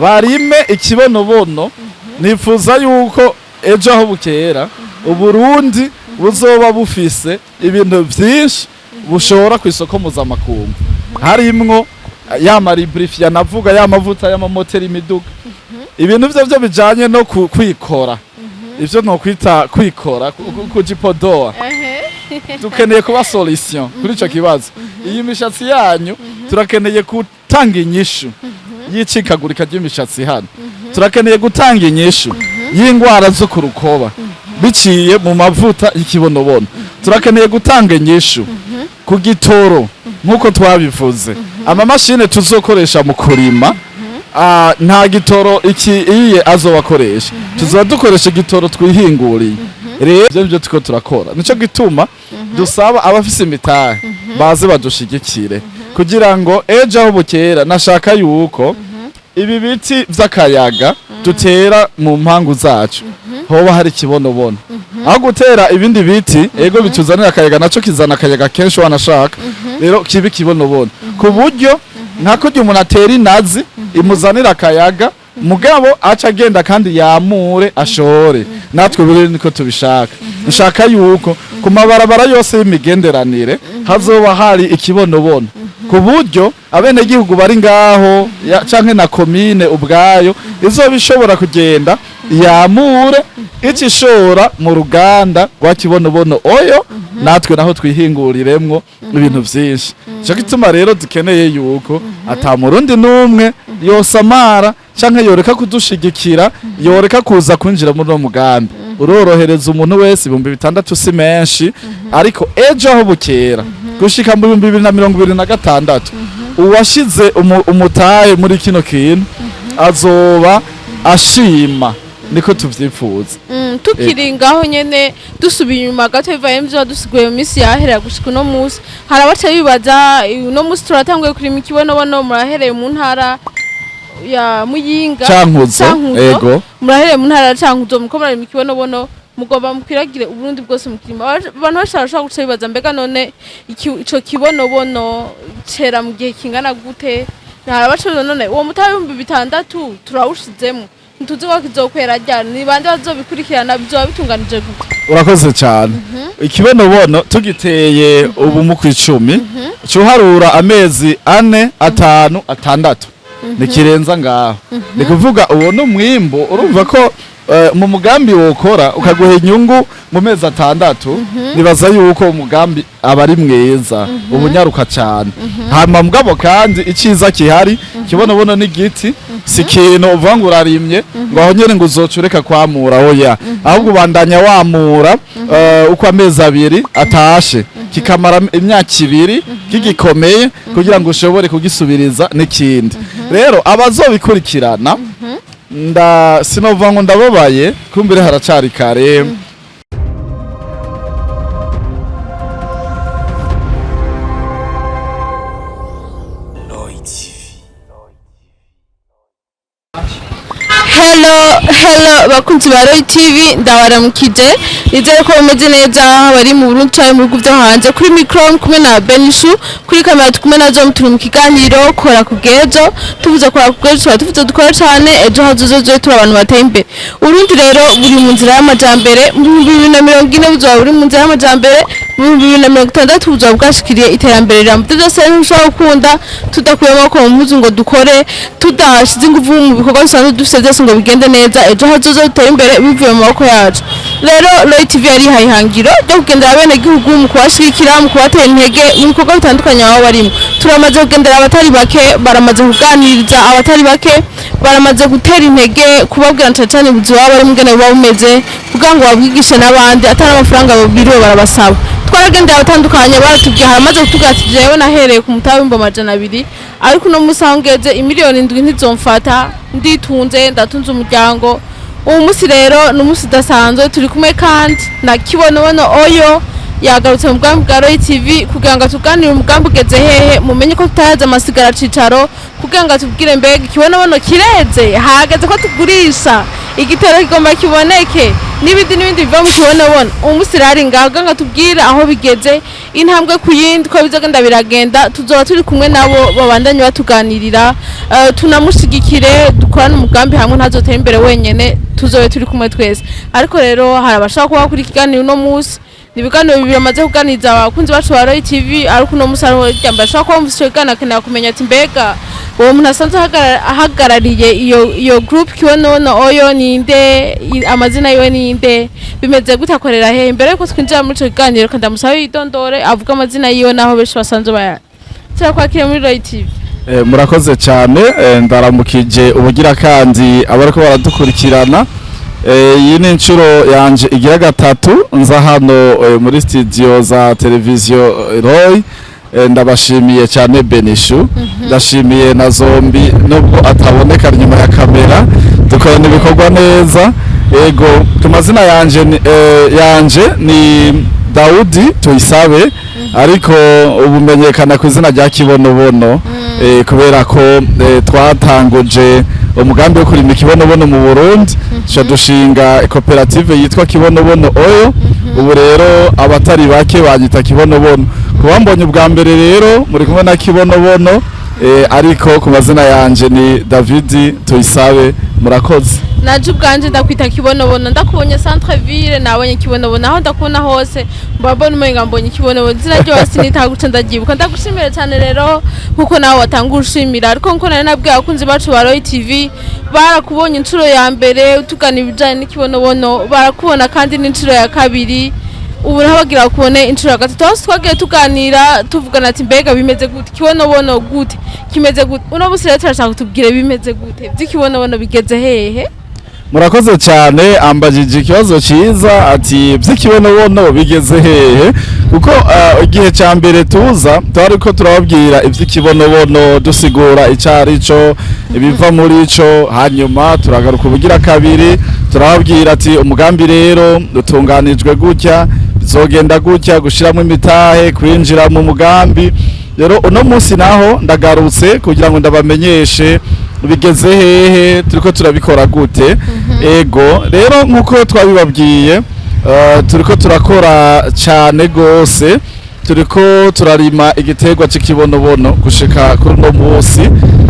Barime ikibonobono. Nifuza yuko ejo aho bukera Uburundi buzoba bufise ibintu vyinshi bushora ku isoko mpuzamakungu, harimwo ya ma lubrifiant navuga, ya mavuta y'amamoteri, imiduga, ibintu vyo bijanye no kwikora, ivyo nokwita kwikora, kujipodoa. Dukeneye kuba solution kuri ico kibazo. Iyi mishatsi yanyu, turakeneye gutanga inyishu y'icikagurika ry'imishatsi hano, turakeneye gutanga inyishu y'ingwara zo ku rukoba biciye mu mavuta y'ikibonobono, turakeneye gutanga inyishu ku gitoro nk'uko twabivuze. Amamashini tuzokoresha mu kurima, nta gitoro iki iye azobakoresha, tuzoba dukoresha igitoro twihinguriye. Rero ivyo nivyo turiko turakora. Nico gituma dusaba abafise imitahe baze badushigikire kugira ngo ejo aho bukera, nashaka yuko ibi biti vy'akayaga dutera mu mpangu zacu hoba hari ikibonobono aho gutera ibindi biti. Ego, bituzanira akayaga, naco kizana akayaga kenshi wanashaka. Rero kibe ikibonobono ku buryo nka kurya umuntu atera inazi imuzanira akayaga, mugabo aca agenda kandi yamure ashore. Natwe rero niko tubishaka. Nshaka yuko ku mabarabara yose y'imigenderanire hazoba hari ikibonobono ku buryo abenegihugu bari ngaho canke na komine ubwayo izoba ishobora kugenda yamure icishora mu ruganda rwa kibonobono oyo, natwe naho twihinguriremwo ibintu vyinshi. Ico gituma rero dukeneye yuko ata murundi n'umwe yosamara canke yoreka kudushigikira, yoreka kuza kwinjira muri uno mugambi. Urorohereza umuntu wese, 6000 si menshi, ariko ejo aho bukera gushika mu 2026, uwashize umutahe muri kino kintu azoba ashima, niko tuvyifuza. Tukiri ngaho nyene, dusubiye inyuma gato bivaye n'ivyo wadusiguye mu minsi yahera gushika uno munsi, hari abaca bibaza: uno munsi turatanguye kurima ikibonobono, murahereye mu ntara ya Muyinga, Cankuzo. Cankuzo. Ego. Murahereye mu ntara ya Cankuzo, muko murarima ikibonobono, mugomba mukwiragire Uburundi bwose mukirima. Abantu benshi barashobora guca bibaza: mbega none ico kibonobono cera mu gihe kingana gute? Hari abaca bibaza: none uwo mutahe 6000 turawushizemwo, ntituzi ko kizokwera ryari, ni bande bazobikurikirana, bizoba bitunganije gute? Urakoze cyane. Ikibonobono tugiteye ubu mu kwicumi, cuharura amezi 4, 5, 6, ntikirenza ngaho. Ni kuvuga uwo n'umwimbu. Urumva ko mu mugambi wokora ukaguha inyungu mu mezi 6, nibaza yuko umugambi aba ari mwiza, ubunyaruka cyane. Hama mugabo kandi iciza kihari, kibonobono n'igiti, si ikintu uvuga ngo urarimye ngo aho nyene ngo uzoca ureka kwamura. Oya, ahubwo ubandanya wamura uko amezi 2 atashe, kikamara imyaka 2 kigikomeye kugira ngo ushobore kugisubiriza n'ikindi. Rero abazobikurikirana, nda sinova ngo ndababaye, kumbere haracari kare. Lloyd TV. Hello, hello bakunzi ba Roy TV, ndabaramukije, nizere ko bameze neza bari mu Burundi canke mu bihugu vyo hanze. Kuri micro kumwe na Benishu, kuri kamera kumwe na Zom. Turi mu kiganiro Kora Kugejo. Tuvuze Kora Kugejo, tuba tuvuze dukora cane ejo hazoza turi abantu bateye imbere. Uburundi rero buri mu nzira y'amajambere. Mu 2040 buzoba buri mu nzira y'amajambere, mu 2060 buzoba bwashikiriye iterambere rirambye. Byose ntushobora gukunda tudakuye amaboko mu mpuzu ngo dukore, tudashize ingufu mu bikorwa bisanzwe dufite byose ngo bigende neza, ejo hazoza dutere imbere bivuye mu maboko yacu. Rero Roy TV yarihaye ihangiro ryo kugendera abenegihugu mu kubashigikira, mu kubatera intege mu bikorwa bitandukanye baba barimo. Turamaze kugendera abatari bake, baramaze kuganiriza abatari bake, baramaze gutera intege, kubabwira cane cane ubuzima baba barimo ingene buba bumeze, kugira ngo babwigishe n'abandi atari amafaranga biriwe barabasaba. Twaragendeye abatandukanye, baratubwiye, haramaze kutubwira ati: "Jewe nahereye ku mutahe w'200,000, ariko uno munsi aho ngeze imiliyoni 7 ntizomfata, nditunze, ndatunze umuryango." Uwo munsi rero ni umunsi udasanzwe. Turi kumwe kandi na Kibonobono Oyo, yagarutse mu bwami bwa Roy TV kugira ngo atuganire umugambi ugeze hehe. Mumenye ko tutahaze amasigara cicaro kugira ngo atubwire: mbega ikibonobono kireze, hageze ko tugurisha? Igitoro kigomba kiboneke, n'ibindi n'ibindi biva mu kibonobono. Umunsi rari ngaho ngo tubwire aho bigeze, intambwe ku yindi, ko bizogenda biragenda. Tuzoba turi kumwe nabo, babandanye batuganirira, tunamushigikire, dukorane umugambi hamwe, ntazotera imbere wenyene, tuzobe turi kumwe twese. Ariko rero hari abashaka kuba kuri ikiganiro uno munsi. Ni ibiganiro bibiri bamaze kuganiriza abakunzi bacu ba Roy TV, ariko uno munsi hariho irya ashobora kuba bumvise ico kiganiro akenera kumenya ati: mbega uwo muntu asanzwe ahagarariye iyo group Kibonobono Oil ninde? Amazina yiwe ninde? Bimeze gute? Akorera hehe? Imbere yuko twinjira muri ico kiganiro, kandi ndamusabe yidondore, avuge amazina yiwe naho benshi basanzwe bayazi. Turakwakiriye muri Roy TV. Murakoze cyane. Ndaramukije ubugira kandi abariko baradukurikirana. Iyi ni inshuro yanje igira gatatu nza hano muri studio za televiziyo Roy. Ndabashimiye cyane Benishu, ndashimiye na Zombi nubwo ataboneka nyuma ya kamera, dukorana ibikorwa neza. Ego, ku mazina yanje ni Daudi Tuyisabe, ariko ubumenyekana ku izina rya Kibonobono, kubera ko twatanguje umugambi wo kurima ikibonobono mu Burundi, tuca dushinga koperative yitwa Kibonobono Oil. Ubu rero abatari bake banyita Kibonobono. Kubambonye ubwa mbere rero muri kumwe na Kibonobono, ariko ku mazina yanje ni David Tuyisabe. Murakoze. Naje ubwanje ndakwita Kibonobono. Ndakubonye centre ville, nabonye Kibonobono. Aho ndakubona hose mba mbona umenga mbonye Kibonobono. Izina ryose sinitaguca, ndaryibuka. Ndagushimira cyane rero nkuko nawe watanga ushimira. Ariko nkuko nari nabwiye abakunzi bacu ba Roy TV, barakubonye inshuro ya mbere utugana ibijanye n'ikibonobono, barakubona kandi n'inshuro ya kabiri, ubu naho bagira bakubone inshuro ya gatatu. Aho twagiye tuganira, tuvugana ati: mbega bimeze gute Kibonobono? Gute kimeze gute? Uno munsi rero turashaka kutubwire bimeze gute by'ikibonobono, bigeze hehe? Murakoze cyane. Ambajije ikibazo cyiza ati: by'ikibonobono bigeze hehe? Kuko igihe cya mbere tuza twari ko turababwira iby'ikibonobono, dusigura icyo ari cyo, ibiva muri ico. Hanyuma turagaruka ubugira kabiri, turababwira ati: umugambi rero utunganijwe gutya, bizogenda gutya, gushiramo imitahe, kwinjira mu mugambi. Rero uno munsi naho ndagarutse kugira ngo ndabamenyeshe bigeze hehe, turiko turabikora gute. Ego rero, nkuko twabibabwiye, turiko turakora cyane gose, turiko turarima igiterwa cy'ikibonobono gushika kuri uno munsi.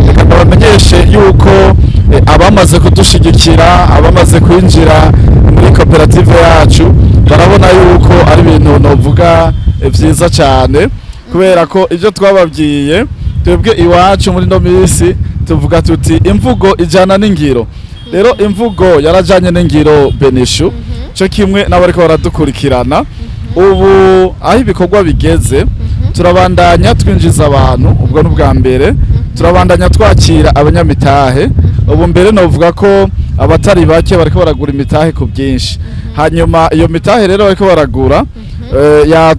Reka ndabamenyeshe yuko abamaze kudushigikira, abamaze kwinjira muri koperative yacu, barabona yuko ari ibintu novuga vyiza cyane, kubera ko ibyo twababwiye, twebwe iwacu muri ino minsi tuvuga tuti: imvugo ijana n'ingiro. Rero imvugo yarajanye n'ingiro, Benishu, cyo kimwe n'abariko baradukurikirana. Ubu aho ibikorwa bigeze, turabandanya twinjiza abantu. Ubwo n'ubwa mbere turabandanya twakira abanyamitahe. Ubu mbere novuga ko abatari bake bariko baragura imitahe ku byinshi. Hanyuma iyo mitahe rero bariko baragura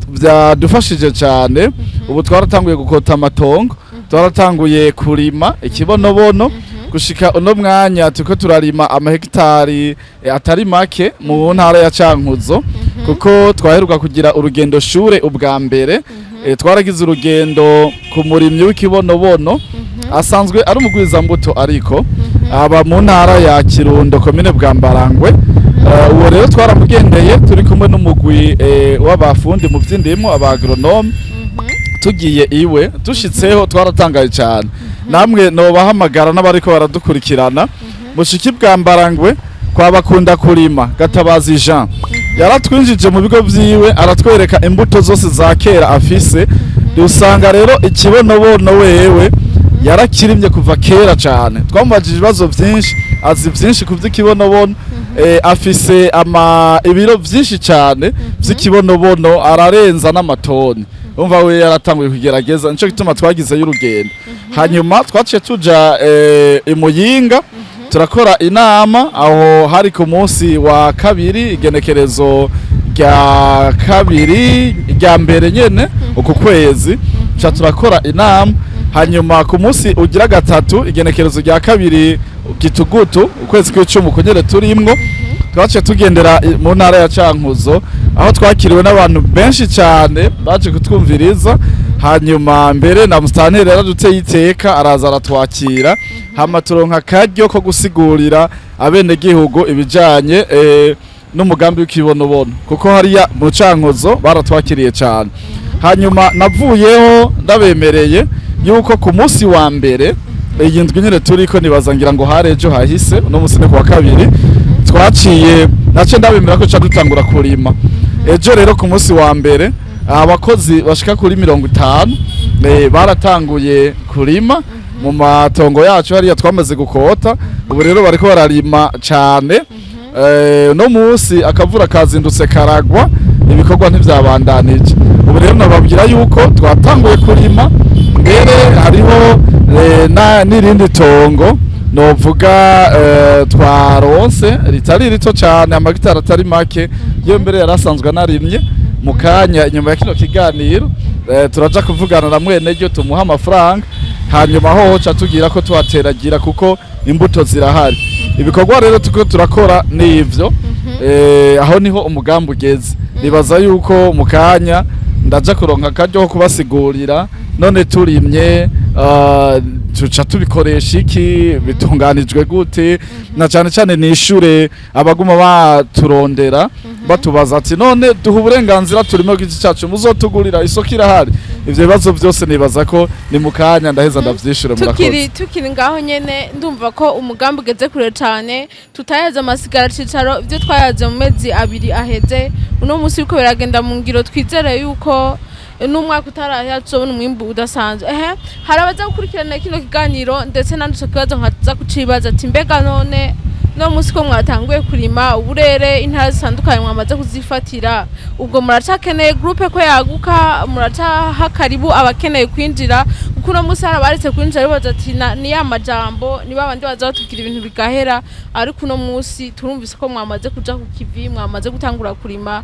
byadufashije cyane. Ubu twaratanguye gukota amatongo, twaratanguye kurima ikibonobono. Gushika uno mwanya turiko turarima amahegitari atari make mu ntara ya Cankuzo, kuko twaheruka kugira urugendo shure ubwa mbere. Twaragize urugendo ku murimyi w'ikibonobono asanzwe ari umugwizambuto, ariko aba mu ntara ya Kirundo, komine Bwambarangwe. Uwo rero twaramugendeye turi kumwe n'umugwi w'abafundi mu vy'indimo, aba agronome. Tugiye iwe, dushitseho twaratangaye cyane. Namwe nobahamagara n'abariko baradukurikirana, mushiki Bwambarangwe kwa Bakunda Kurima Gatabazi Jean. Yaratwinjije mu bigo vyiwe, aratwereka imbuto zose za kera afise. Dusanga rero ikibonobono wewe yarakirimye kuva kera cyane. Twamubajije ibibazo vyinshi, azi vyinshi ku vy'ikibonobono. Afise ama ibiro vyinshi cyane vy'ikibonobono, ararenza n'amatoni. Umva, we yaratanguye kugerageza, nico gituma twagizeyo urugendo. Hanyuma twaciye tuja i Muyinga, turakora inama. Aho hari ku munsi wa kabiri, igenekerezo rya kabiri rya mbere nyene uku kwezi, ca turakora inama. Hanyuma ku munsi ugira gatatu, igenekerezo rya 2 Gitugutu, ukwezi kw'icumi kunyere turimwo, twaciye tugendera mu ntara ya Cankuzo, aho twakiriwe n'abantu benshi cyane baje kutwumviriza. Hanyuma mbere na musitanteri yaraduteye iteka, araza aratwakira, hama turonka akaryo ko gusigurira abenegihugu ibijanye n'umugambi w'ikibonobono, kuko hariya mu Cankuzo baratwakiriye cyane. Hanyuma navuyeho ndabemereye yuko ku munsi wa mbere iyi ndwi nyine turiko, nibaza ngira ngo hari ejo hahise, uno munsi ni kuwa kabiri, twaciye nace ndabemera ko ca dutangura kurima ejo. Rero ku munsi wa mbere abakozi bashika kuri 50 baratanguye kurima mu matongo yacu hariya twamaze gukota. Ubu rero bariko bararima cane. Uno munsi akavura kazindutse karagwa, ibikorwa ntivyabandanije. Ubu rero nababwira yuko twatanguye kurima, mbere hariho n'irindi tongo novuga twaronse ritari rito cane, amagitari atari make, yo mbere yarasanzwe anarimye. Mu kanya inyuma ya kino kiganiro turaja kuvugana na mwene ryo, tumuha amafaranga, hanyuma hoho ca tugira ko tuhateragira kuko imbuto zirahari. Ibikorwa rero turiko turakora nivyo, aho niho umugambi ugeze. Nibaza yuko mu kanya ndaja kuronka akaryo ko kubasigurira none turimye tuca tubikoresha iki, bitunganijwe gute, na cyane cyane nishure abaguma baturondera batubaza ati: "None duha uburenganzira turimo giti cyacu, muzotugurira, isoko irahari?" Ivyo bibazo byose nibaza ko ni mu kanya ndaheza ndavyishure. Tukiri Murakoze. Tukiri ngaho nyene, ndumva ko umugambi ugeze kure cane, tutayaze amasigara cicaro. Ibyo twayaze mu mezi 2 aheze, uno munsi uriko biragenda mu ngiro. Twizere yuko n'umwaka utarahera tuzobona umwimbu udasanzwe. Ehe, hari abaza gukurikirana kino kiganiro, ndetse nandi ico kibazo nkaza kucibaza ati: "Mbega none no munsi ko mwatanguye kurima uburere, intara zitandukanye mwamaze kuzifatira, ubwo muracakeneye groupe ko yaguka? Muracaha karibu abakeneye kwinjira?" Kuko uno munsi hari abaretse kwinjira bibaza ati: "Ni ya majambo, ni babandi baza batubwira ibintu bigahera." Ariko uno munsi turumvise ko mwamaze kuja ku kivi, mwamaze gutangura kurima.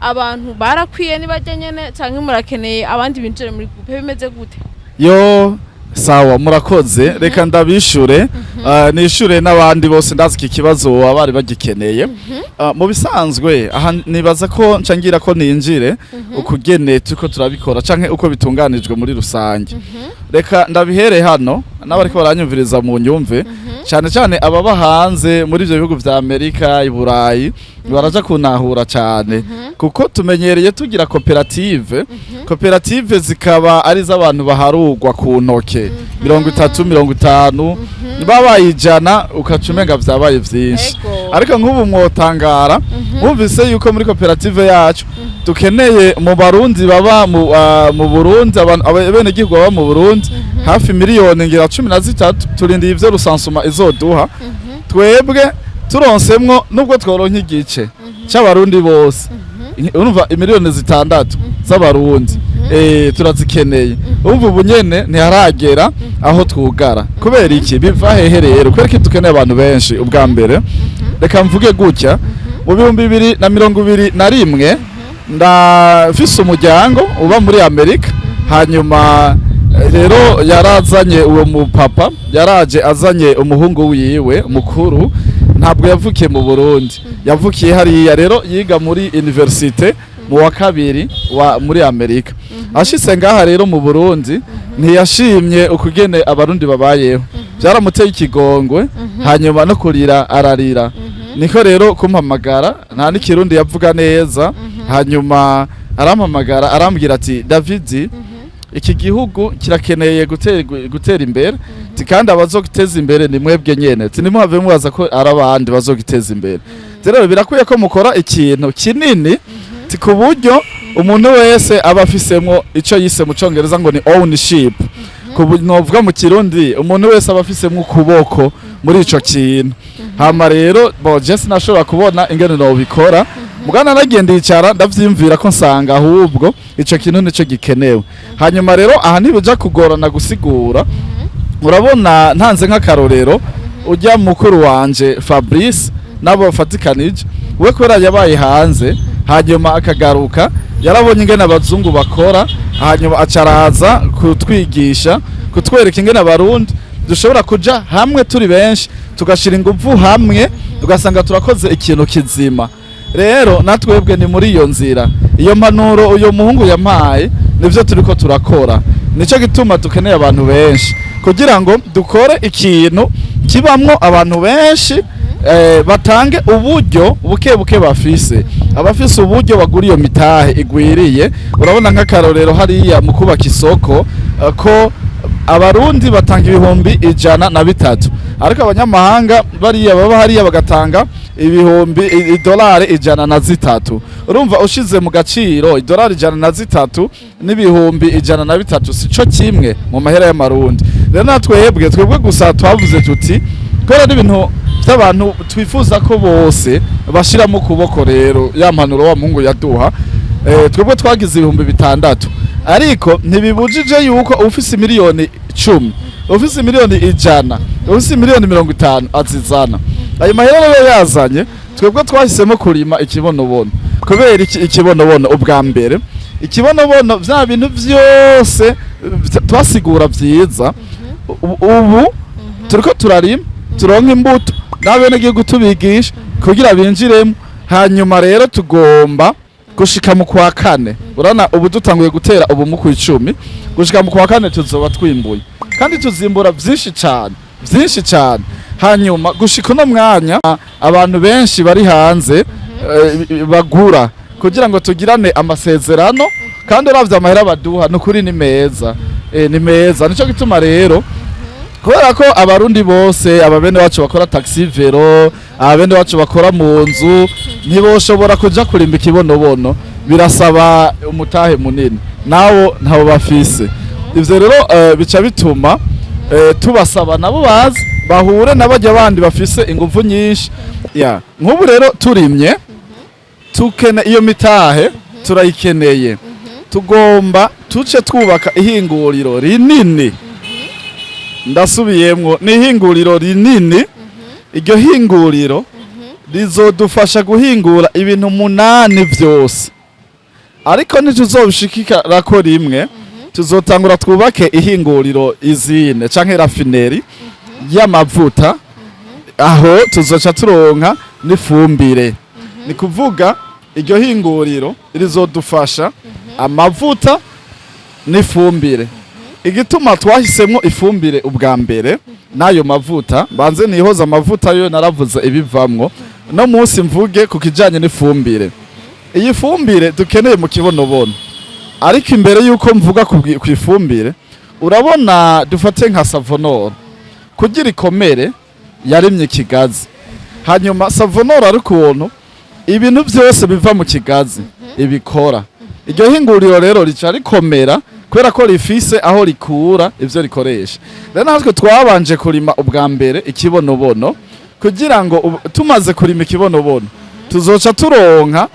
Abantu barakwiye nibajya nyene, canke murakeneye abandi binjire muri groupe? Bimeze gute? Yo, sawa, murakoze. Reka ndabishure, nishure n'abandi bose. Ndazi iki kibazo baba bari bagikeneye. Mu bisanzwe aha nibaza ko nca ngira ko ninjire ukugene turiko turabikora canke uko bitunganijwe muri rusange. Reka ndabihere hano n'abariko baranyumviriza mu nyumve, cyane cyane ababa hanze muri ivyo bihugu vya Amerika, i Burayi, baraja kunahura cyane, kuko tumenyereye tugira koperative. Koperative zikaba ari iz'abantu baharugwa ku ntoke, 30, 50, babaye 100 ukaca umenga vyabaye vyinshi. Ariko nk'ubu mwotangara mwumvise yuko muri koperative yacu dukeneye mu Barundi baba mu Burundi, abenegihugu baba mu Burundi hafi miliyoni ngira 13. Turindiye ivyo recensement izoduha. Twebwe turonsemwo, nubwo tworonka igice c'Abarundi bose, urumva imiliyoni 6 z'Abarundi turazikeneye. Urumva ubu nyene ntiharagera aho twugara. Kubera iki? Biva hehe rero? Kubera iki dukeneye abantu benshi? Ubwa mbere reka mvuge gutya: mu 2021 ndafise umuryango uba muri Amerika. Hanyuma rero yarazanye uwo mupapa, yaraje azanye umuhungu wiwe mukuru. Ntabwo yavukiye mu Burundi, yavukiye hariya. Rero yiga muri université mu wa kabiri wa muri Amerika. Ashitse ngaha rero mu Burundi ntiyashimye ukugene Abarundi babayeho, byaramuteye ikigongwe, hanyuma no kurira ararira. Niko rero kumpamagara, nta n'ikirundi yavuga neza. Hanyuma arampamagara, arambwira ati: "David, iki gihugu kirakeneye gutera imbere." Ati: "Kandi abazogiteza imbere ni mwebwe nyene." Ati: "Ntimuhave mubaza ko ari abandi bazogiteza imbere. Rero birakwiye ko mukora ikintu kinini." Ati: "Ku buryo umuntu wese aba afisemwo ico yise mu Congereza ngo ni ownership, novuga mu Kirundi umuntu wese aba afisemwo ukuboko muri ico kintu." Hama rero bo je sinashobora kubona ingene nobikora, mugana nagiye ndicara ndavyiyumvira ko nsanga ahubwo ico kintu nico gikenewe. Hanyuma rero aha ntibuja kugorana gusigura. Urabona, ntanze nk'akarorero, ujya mukuru wanje Fabrice nabo bafatikanije, we kubera yabaye hanze hanyuma akagaruka, yarabonye ingene abazungu bakora, hanyuma acaraza kutwigisha, kutwereka ingene Abarundi dushobora kuja hamwe turi benshi, tugashira inguvu hamwe, tugasanga turakoze ikintu kizima. Rero natwebwe ni muri iyo nzira. Iyo mpanuro uyo muhungu yampaye Nivyo turiko turakora. Nico gituma dukeneye abantu benshi kugira ngo dukore ikintu kibamwo abantu benshi, batange uburyo buke buke bafise. Abafise uburyo bagura iyo mitahe igwiriye. Urabona nk'akarorero hariya mu kubaka isoko, ko Abarundi batanga 103,000, ariko abanyamahanga bariya baba hariya bagatanga ibihumbi idolari 103. Urumva ushize mu gaciro, idolari 103 n'103,000 sico kimwe mu mahera y'Amarundi. Rero natwebwe, twebwe gusa twavuze tuti kubera n'ibintu by'abantu twifuza ko bose bashiramo ukuboko. Rero ya mpanuro wa Mungu yaduha, twebwe twagize 6000, ariko ntibibujije yuko ufise miliyoni 10, ufise miliyoni 100, ufise miliyoni 50 azizana. Ayo mahera rero yazanye, twebwe twahisemo kurima ikibonobono. Kubera iki ikibonobono? Ubwa mbere, ikibonobono vya bintu vyose twasigura vyiza. Ubu turiko turarima, turonka imbuto n'abenegihugu tubigisha kugira binjiremo. Hanyuma rero tugomba gushika mu kwa kane. Urabona ubu dutanguye gutera ubu mu kw'icumi, gushika mu kwa kane tuzoba twimbuye, kandi tuzimbura vyinshi cane, vyinshi cane. Hanyuma gushika uno mwanya abantu benshi bari hanze, bagura kugira ngo tugirane amasezerano, kandi uravye amahera baduha nukuri ni meza, ni meza. Nico gituma rero, kubera ko Abarundi bose, ababene bacu bakora taxi vélo, ababene bacu bakora mu nzu, ntiboshobora kuja kurimba ikibonobono, birasaba umutahe munini, nawo ntabo bafise. Ivyo rero bica bituma tubasaba nabo baze bahure n'abajya bandi bafise inguvu nyinshi. Ya nk'ubu rero turimye, tukene iyo mitahe turayikeneye. Tugomba tuce twubaka ihinguriro rinini. Ndasubiyemwo, ni ihinguriro rinini. Iryo hinguriro rizodufasha guhingura ibintu munani vyose, ariko ntituzobishikirako rimwe. Tuzotangura twubake ihinguriro, usine canke raffinerie y'amavuta. Aho tuzoca turonka n'ifumbire. Ni kuvuga iryo hinguriro rizodufasha amavuta n'ifumbire. Igituma twahisemwo ifumbire ubwa mbere n'ayo mavuta, mbanze nihoza amavuta yo naravuze ibivamwo, no munsi mvuge ku kijanye n'ifumbire. Iyi fumbire dukeneye mu kibonobono. Ariko imbere yuko mvuga ku ifumbire, urabona dufate nka Savonor, kugira ikomere yarimye ikigazi. Hanyuma Savonor ari ukuntu ibintu byose biva mu kigazi ibikora. Iryo hinguriro rero rica rikomera kubera ko rifise aho rikura ivyo rikoresha. Rero natwe twabanje kurima ubwa mbere ikibonobono kugira ngo tumaze kurima ikibonobono tuzoca turonka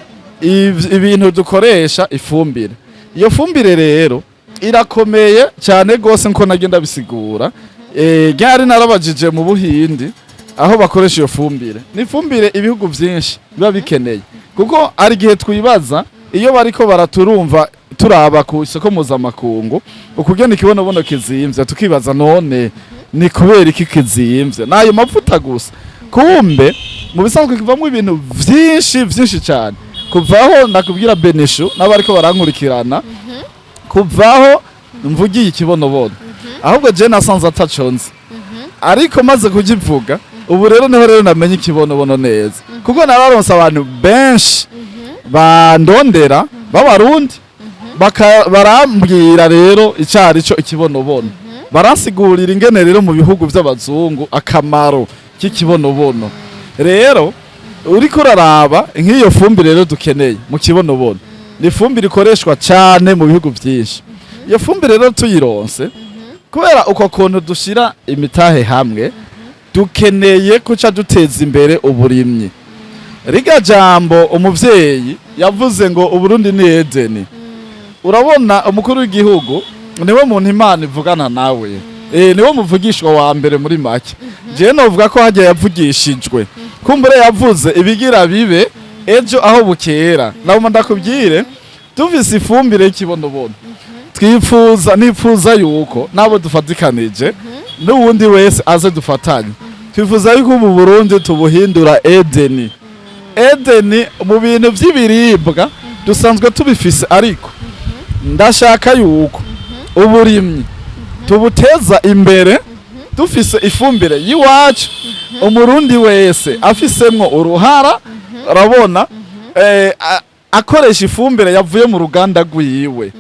ibintu dukoresha, ifumbire. Iyo fumbire rero irakomeye cyane gose, nko nagenda bisigura. Ryari narabajije mu Buhindi aho bakoresha iyo fumbire. Ni ifumbire ibihugu vyinshi biba bikeneye, kuko ari igihe twibaza iyo bariko baraturumva turaba ku isoko mpuzamakungu ukugena ikibonobono kizimvye, tukibaza none ni kubera iki kizimvye, n'ayo mavuta gusa? Kumbe mu bisanzwe kivamwo ibintu vyinshi, vyinshi cyane. Kuvaho nakubwira Benishu n'abariko barankurikirana, kuvaho mvugiye ikibonobono, ahubwo je nasanze ataco nzi, ariko maze kukivuga ubu rero niho rero namenye ikibonobono neza, kuko nararonse abantu benshi bandondera b'Abarundi, barambwira rero icari co ikibonobono, baransigurira ingene rero mu bihugu vy'abazungu akamaro k'ikibonobono. Rero uriko uraraba nk'iyo fumbire rero dukeneye mu kibonobono, ni ifumbire ikoreshwa cane mu bihugu vyinshi. Iyo fumbire rero tuyironse, kubera uko kuntu dushira imitahe hamwe, dukeneye kuca duteza imbere uburimyi. Riga jambo umuvyeyi yavuze ngo Uburundi ni Edeni. Urabona umukuru w'igihugu niwe muntu Imana ivugana nawe, niwe muvugishwa wa mbere. Muri make jewe novuga ko hagiye yavugishijwe, kumbure yavuze ibigira bibe ejo aho bukera. Nabo ndakubwire, dufise ifumbire y'ikibonobono, twifuza, nifuza yuko nabo dufatikanije n'uwundi wese aze dufatanye, twifuza yuko ubu Burundi tubuhindura Edeni. Edeni mu bintu vy'ibiribwa dusanzwe tubifise, ariko Ndashaka yuko uburimyi tubuteza imbere dufise ifumbire y'iwacu, umurundi wese afisemwo uruhara, urabona, akoresha ifumbire yavuye mu ruganda rwiwe.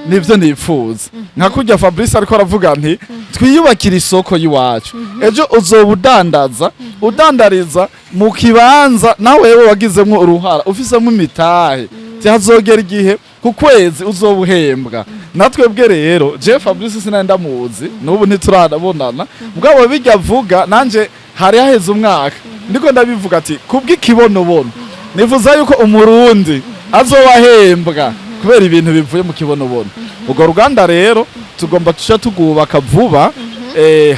Nivyo nipfuza, nka kurya Fabrice ariko aravuga nti twiyubakire isoko y'iwacu. Ejo uzoba udandaza, udandariza mu kibanza nawe wewe wagizemwo uruhara, ufisemo imitahe. Hazogera igihe ku kwezi uzoba uhembwa. Natwebwe rero, je Fabrice sinari ndamuzi, n'ubu ntituranabonana, mugabo bijya avuga nanje hari haheze umwaka ndiko ndabivuga ati kubw'ikibonobono nifuza yuko umurundi azoba ahembwa kubera ibintu bivuye mu kibonobono. Urwo ruganda rero tugomba tuca tugubaka vuba,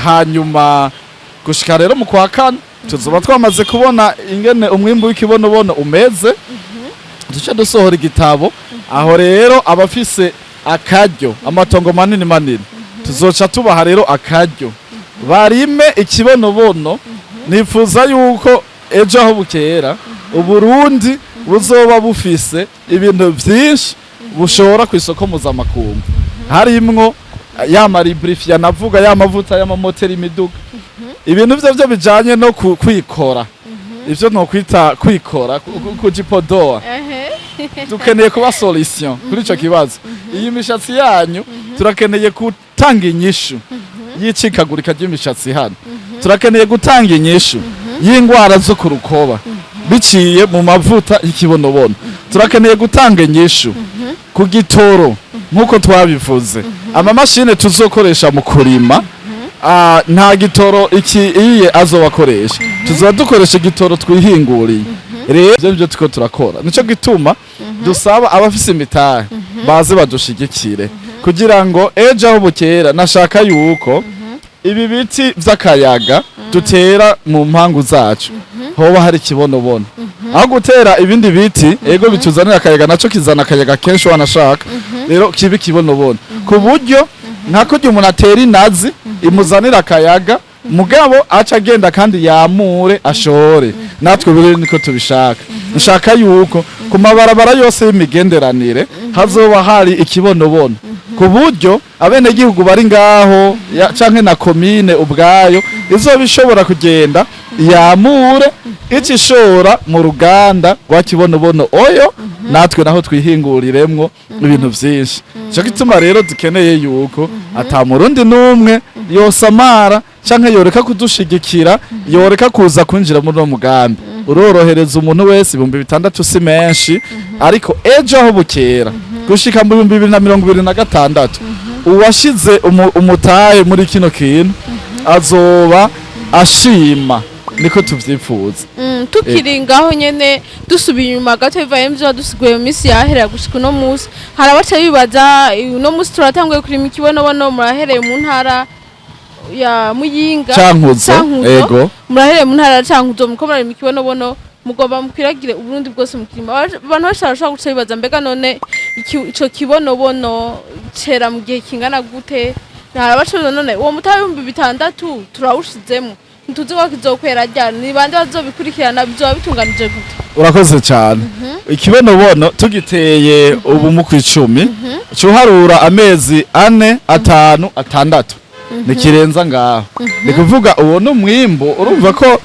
hanyuma gushika rero mu kwa kane tuzoba twamaze kubona ingene umwimbu w'ikibonobono umeze, duce dusohora igitabo. Aho rero abafise akaryo, amatongo manini manini, tuzoca tubaha rero akaryo barime ikibonobono. Nifuza yuko ejo aho bukera Uburundi buzoba bufise ibintu vyinshi bushora ku isoko mpuzamakungu, harimwo ya ma lubrifiants navuga, ya mavuta y'amamoteri, imiduga, ibintu vyo bijanye no kwikora, ivyo nokwita kwikora, kujipodoa. Dukeneye kuba solution kuri ico kibazo. Iyi mishatsi yanyu, turakeneye gutanga inyishu y'icikagurika ry'imishatsi hano, turakeneye gutanga inyishu y'ingwara zo ku rukoba biciye mu mavuta y'ikibonobono, turakeneye gutanga inyishu ku gitoro nk'uko twabivuze. Amamashini tuzokoresha mu kurima, nta gitoro iki iye azobakoresha, tuzoba dukoresha igitoro twihinguriye. Rero ivyo nivyo turiko turakora. Nico gituma dusaba abafise imitahe baze badushigikire kugira ngo ejo aho bukera, nashaka yuko ibi biti vy'akayaga dutera mu mpangu zacu hoba hari ikibonobono aho gutera ibindi biti. Ego, bituzanira akayaga, naco kizana akayaga kenshi wanashaka. Rero kibe ikibonobono ku buryo nka kurya umuntu atera inazi imuzanira akayaga, mugabo aca agenda kandi yamure ashore. Natwe rero niko tubishaka. Nshaka yuko ku mabarabara yose y'imigenderanire hazoba hari ikibonobono ku buryo abenegihugu bari ngaho canke na komine ubwayo izoba ishobora kugenda yamure icishora mu ruganda rwa kibonobono oyo, natwe naho twihinguriremwo ibintu vyinshi. Ico gituma rero dukeneye yuko ata murundi n'umwe yosamara canke yoreka kudushigikira, yoreka kuza kwinjira muri uno mugambi. Urorohereza umuntu wese, 6000 si menshi, ariko ejo aho bukera gushika mu 2026 uwashize umutahe muri kino kintu azoba ashima. Niko tuvyifuza. Tukiri ngaho nyene, dusubiye inyuma gato bivaye muvyo wadusiguye mu minsi yahera gushika uno munsi, hari abaca bibaza: uno munsi turatanguye kurima ikibonobono, murahereye mu ntara ya Muyinga. Cankuzo. Cankuzo. Ego. Murahereye mu ntara ya Cankuzo, muko murarima ikibonobono, mugomba mukwiragire Uburundi bwose mukirima. Abantu benshi barashobora guca bibaza: mbega none ico kibonobono cera mu gihe kingana gute? Hari abaca bibaza: none uwo mutahe w'6000 turawushizemo, ntituzi ko kizokwera ryari, ni bande bazobikurikirana, bizoba bitunganije gute? Urakoze cyane. Ikibonobono tugiteye ubu mu kwicumi, cuharura amezi 4, 5, 6, ntikirenza ngaho. Ni kuvuga uwo ni umwimbu. Urumva ko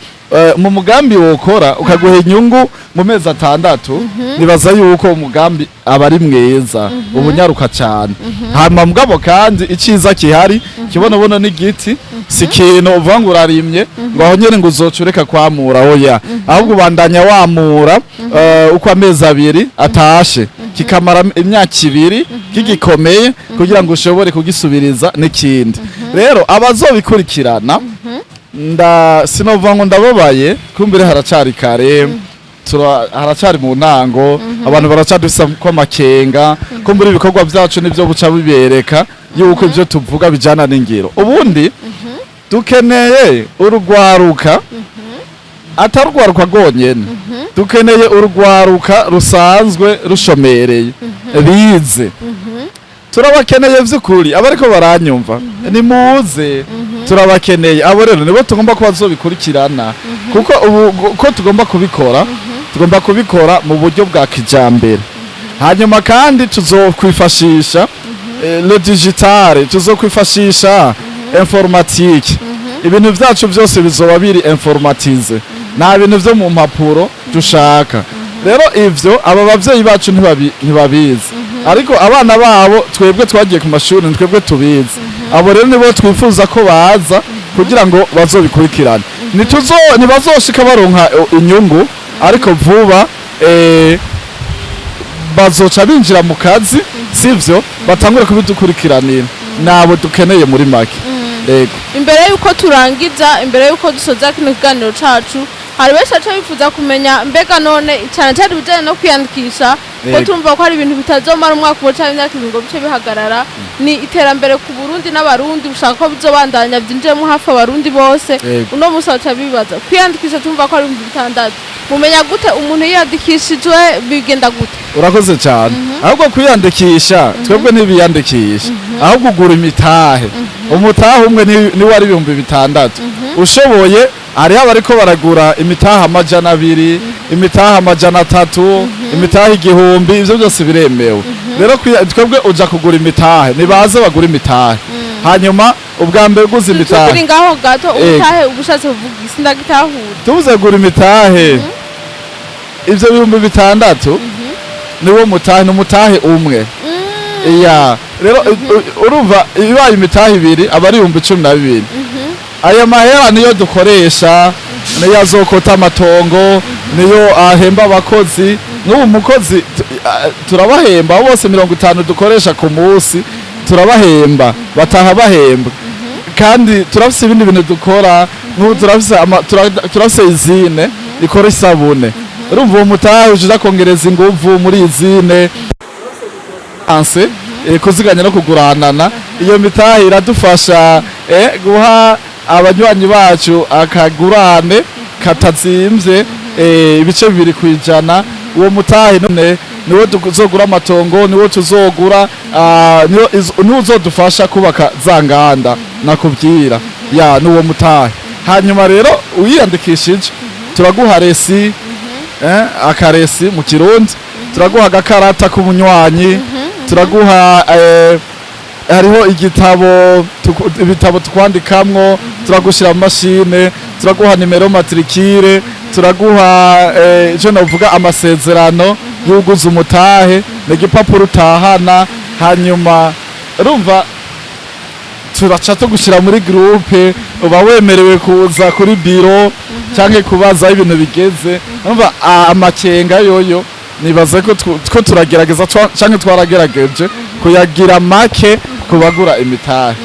mu mugambi wokora ukaguha inyungu mu mezi 6, nibaza yuko umugambi aba ari mwiza, ubunyaruka cyane. Hama mugabo kandi iciza kihari, kibonobono n'igiti, si ikintu uvuga ngo urarimye ngo aho nyene ngo uzoca ureka kwamura. Oya, ahubwo ubandanya wamura uko amezi 2 atashe, kikamara imyaka 2 kigikomeye kugira ngo ushobore kugisubiriza n'ikindi. Rero abazobikurikirana, nda sinova ngo ndababaye, kumbere haracari kare, haracari mu ntango, abantu baracadufisa ko amakenga. Kumbura ibikorwa vyacu nivyo buca bibereka yuko ivyo tuvuga bijana n'ingiro. Ubundi dukeneye urugwaruka, atari urwaruka rwonyene, dukeneye urwaruka rusanzwe rushomereye bize. Turabakeneye vy'ukuri. Abariko baranyumva, nimuze, turabakeneye. Abo rero nibo tugomba kuba bazobikurikirana, kuko ubu ko tugomba kubikora, tugomba kubikora mu buryo bwa kijambere. Hanyuma kandi tuzokwifashisha le digital, tuzokwifashisha informatique. Ibintu vyacu byose bizoba biri informatisé, nta bintu vyo mu mpapuro dushaka. Rero ivyo aba bavyeyi bacu ntibabizi, ariko abana babo, twebwe twagiye ku mashuri, ni twebwe tubizi. Abo rero nibo twifuza ko baza kugira ngo bazobikurikirane. Ntituzo ntibazoshika baronka inyungu, ariko vuba bazoca binjira mu kazi, sivyo, batangure kubidukurikiranira. Nabo dukeneye muri make. Yego. Imbere yuko turangiza, imbere yuko dusoza kino kiganiro cacu, hari benshi baca bifuza kumenya mbega none cyane cyane ibijyanye no kwiyandikisha, ko tumva ko hari ibintu bitazomara umwaka umwe canke imyaka 2 ngo bice bihagarara. Ni iterambere ku Burundi n'Abarundi, ushaka ko bizobandanya byinjiyemo hafi Abarundi bose. Uno munsi baca bibaza kwiyandikisha, tumva ko ari 6000. Mumenya gute umuntu yiyandikishijwe? Bigenda gute? Urakoze cyane. Ahubwo kwiyandikisha, twebwe ntibiyandikisha, ahubwo ugura imitahe. Umutahe umwe niwo ari 6000. Ushoboye, hariho abariko baragura imitahe 200, imitahe 300, imitahe 1000. Ivyo byose biremewe. Rero twebwe uja kugura imitahe, nibaze bagura imitahe. Hanyuma ubwa mbere uguze imitahe Tukiri ngaho gato, umutahe uba ushatse kuvuga isi? Ndagitahura. Tubuze gura imitahe, ivyo 6000 niwo mutahe, ni umutahe umwe. Iya, rero urumva ibaye imitahe ibiri aba ari 12,000. Aya mahera niyo dukoresha, niyo azokota amatongo, niyo ahemba abakozi. N'ubu mukozi turabahemba bose, 50 dukoresha ku munsi turabahemba, bataha bahembwa. Kandi turafise ibindi bintu dukora. Nk'ubu turafise turafise usine ikora isabune. Urumva uwo mutahe uja kongereza inguvu muri usine anse kuziganya no kuguranana. Iyo mitahe iradufasha guha abanywanyi bacu akagurane katazimvye, 2% Uwo mutahe none niwo tuzogura amatongo, niwo tuzogura, niwo uzodufasha kubaka za nganda nakubwira. Ya, nuwo mutahe. Hanyuma rero uyiyandikishije turaguha reçu, aka reçu mu Kirundi, turaguha agakarata k'umunywanyi, turaguha hariho igitabo ibitabo twandikamwo, turagushira mu mashine, turaguha numéro matricule, turaguha icyo navuga amasezerano y'uguza umutahe, ni igipapuro utahana. Hanyuma urumva turaca tugushyira muri groupe, uba wemerewe kuza kuri biro cyangwa kubaza aho ibintu bigeze. Urumva amakenga yoyo nibaze ko turagerageza canke twaragerageje kuyagira make ku bagura imitahe.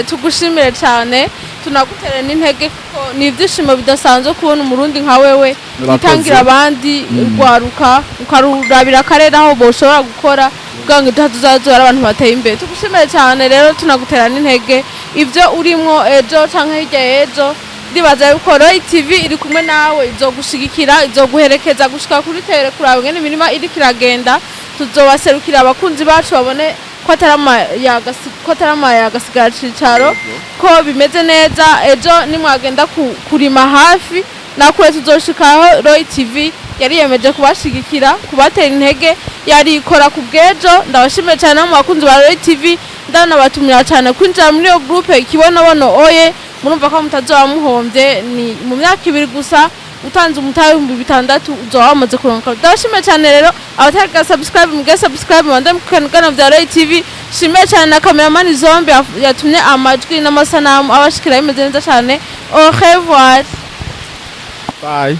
Tugushimire cyane, tunagutere n'intege, kuko ni ibyishimo bidasanzwe kubona Umurundi nka wewe Murakoze. witangira abandi, urwaruka ukarurabira akarere aho boshobora gukora kugira ngo ejo tuzaze ari abantu bateye imbere. Tugushimire cyane rero, tunagutera n'intege. Ibyo urimwo ejo canke hirya y'ejo, ndibaza yuko Roy TV iri kumwe nawe, izogushigikira, izoguherekeza gushika kuri terrain kuraba ingene imirima iriko iragenda. Tuzobaserukira abakunzi bacu babone ko atari amayaga sigara cicaro, ko bimeze neza. Ejo nimwagenda kurima hafi nakure tuzoshikaho. Roy TV yariyemeje kubashigikira, kubatera intege, yarikora ku bw'ejo. Ndabashimiye cyane mu bakunzi ba Roy TV, ndanabatumira cyane kwinjira muri iyo groupe Ikibonobono Oye. Murumva ko mutazoba muhombye. Ni mu myaka 2 gusa, utanze umutahe 6000 uzoba wamaze kuronka. Ndabashimiye cyane rero. Abataraga subscribe, muge subscribe, mubandanye mukurikirana bya Roy TV. Shimiye cyane na cameraman Zombi yatumye amajwi n'amasanamu abashikira bimeze neza cyane. Au revoir. Bye.